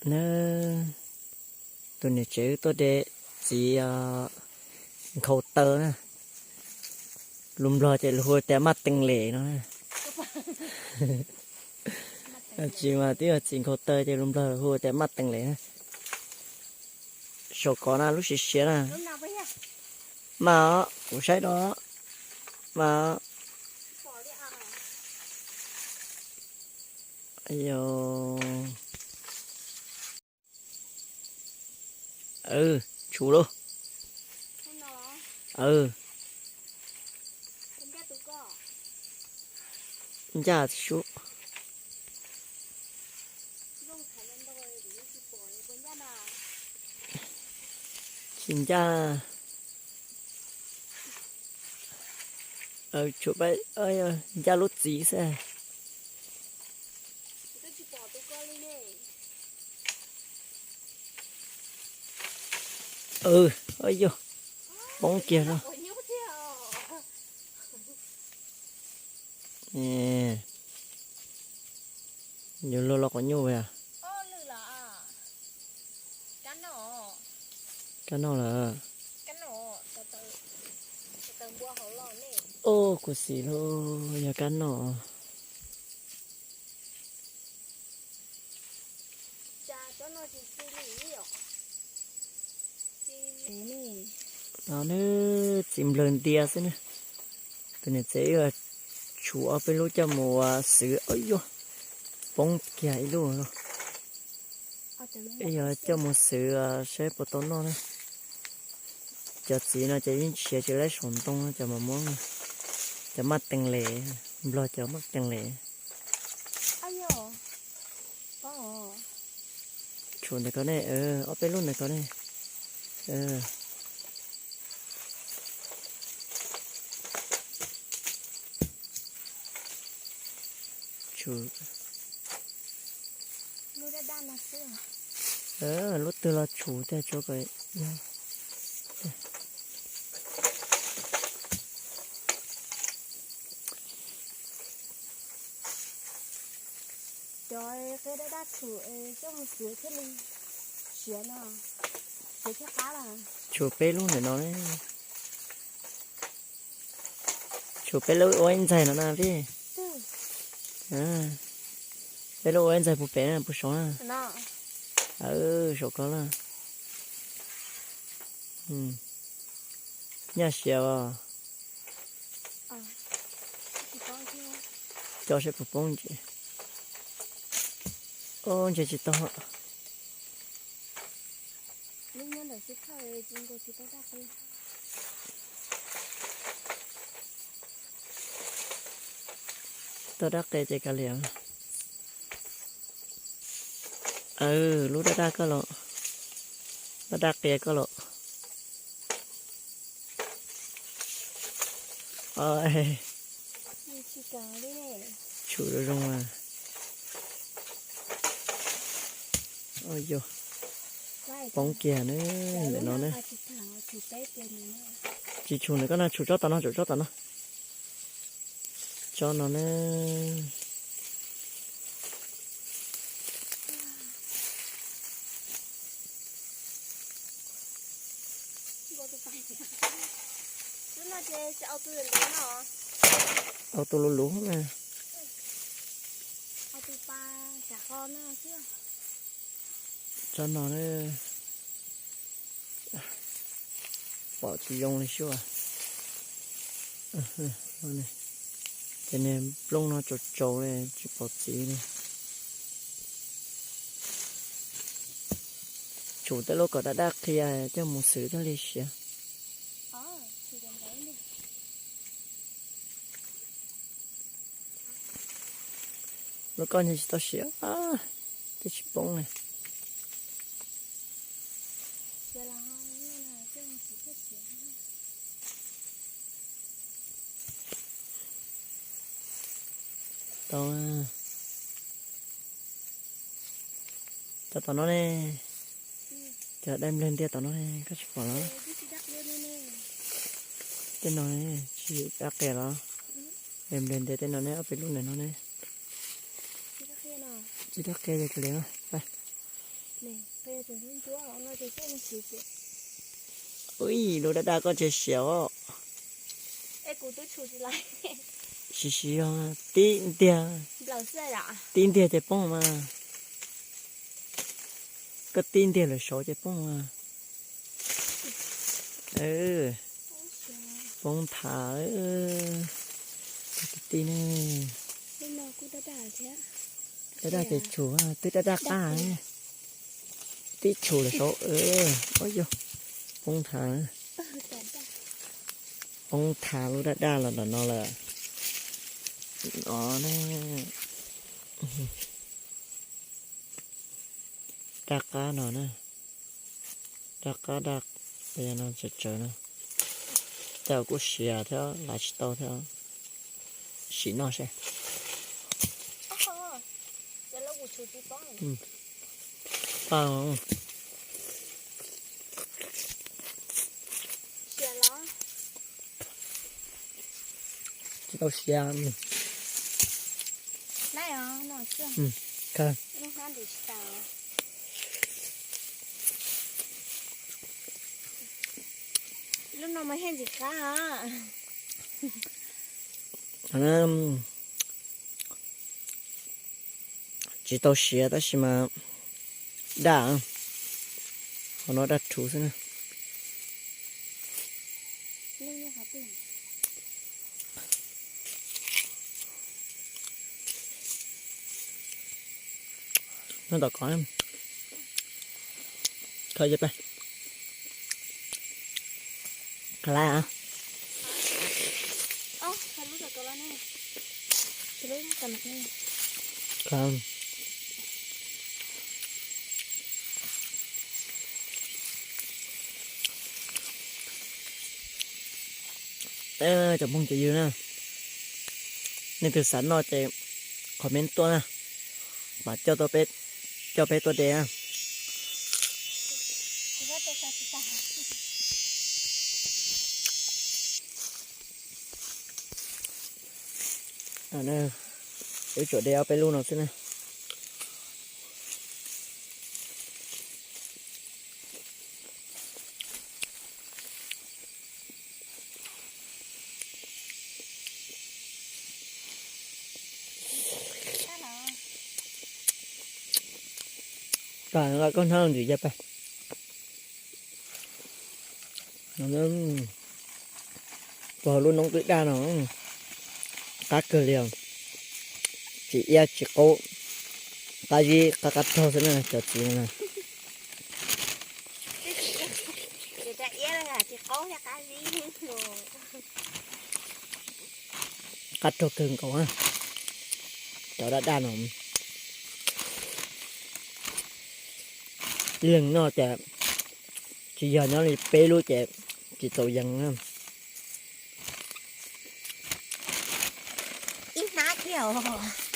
Na, tus niam tsev wb tuaj de txiv nkhaus taw na. Lus Nplog ces lus hu tias maj tees les no. Tsis mas twb yog txiv nkhaus taw ces lus Nplog hu tias maj tees les na. Saum kov na lub siav siav na. Mas kuv saib do mas. Ayo. Tshum lauj. Ncaj tsis sub. Tsis ncaj. Tshum peb ncaj lub txiv xwb. Yog, poob kiag no. Yuav luag los quav nyuj a? Kab noj lawm. Ub, kuv xis lauj, yog kab noj. No ne, txiv nplawg ntia xwb ne. Tus niam tsev wb tshum ob peb lub coj mus xwv, yuav poob kiag ib lub no. Wb yuav coj mus xwv saib puas tau noj na. Cov txiv no ces yeej siav tsis laib saum ntoo, cov mos muab, cov maj tees les, Nplog cov maj tees les. Tshum ntawm ko ne, ob peb lub ntawm ko ne. Lub twg los tshum tiag tsuav kom yog. Cov qe daj daj tshum coj mus xwv thiaj li siav no, siav thiaj qab lawm. Tshum peb lub ntawm no, tshum peb lub ua ib ntxaig no na peb. Peb lub ua ib ntxaig puag pem na, puag saud na. Saum ko na. Nyaj siav os. Coj seb puas poob ntsis. Ub, ntshe tsis tau. Tau dab qia ces kav liam. Lub daj daj koj los, daj daj qia koj los. Tshum zoo zoo mas. Yog, poob kiag ne, ntawm no ne. Tsis tshum ntawm koj no, tshum tsob tom no, tshum tsob tom no. Tsob no ne. Au tus luv luv na. Tsob no pom tsis zoo li xwb. Ces niag nplooj no tsaus tsaus li tsis pom txiv li. Tshum tej lub kom daj daj qhia coj mus xwv thiaj li siav. Lub koj ntshe tsis tau siav, twb tsis poob li. Tau, cov tom no ne, cov dai nplawg ntiag tom no ne, koj tsis pom los? Tej no ne, tsis dab qia los? Dai nplawg ntiag tej no ne, ob peb lub ntawm no ne. Tsis dab qia yog kawg li. Ui, lub daj daj koj ntshe siav os. Siav siav, tib ntiag, tib ntiag ces poob mas. Koj tib ntiag lawm saud ces poob mas. Poob nthav. Tib tib ne. Daj daj ces tshum, twb daj daj qab. Tib tshum lawm saud. Ua yog poob nthav. Poob nthav lub daj daj los nram no lawm. No ne. Daj qab no na. Daj qab daj, no tsawv tsawv na. Tej kuj siav thiab, lav tsis tau thiab. Sim noj seb. Tsis tau siav. Lub no mas thiaj ntxim qab. Tsis tau siav tab sis mas daj, qhov no daj rhuv xwb na. Nyob tom ko, khaws lawm. Cov phooj cov ywg na, nej twg xav noj ces comment tuaj na, mam coj peb tuaj de na. Wb tsuas de ob peb lub no xwb na. Koj hnab ntsis ya pab. Puag lub noob twb daj no, qab kawg li os. Tsis iab tsis qaub, qab zib qab qab rog xwb na cov txiv no. Qab rog kawg nkaus, cov daj daj no. Leej noj ces tsis yog nyob li peb lub ces tsis txaus yees na. Ib hnab kiag os.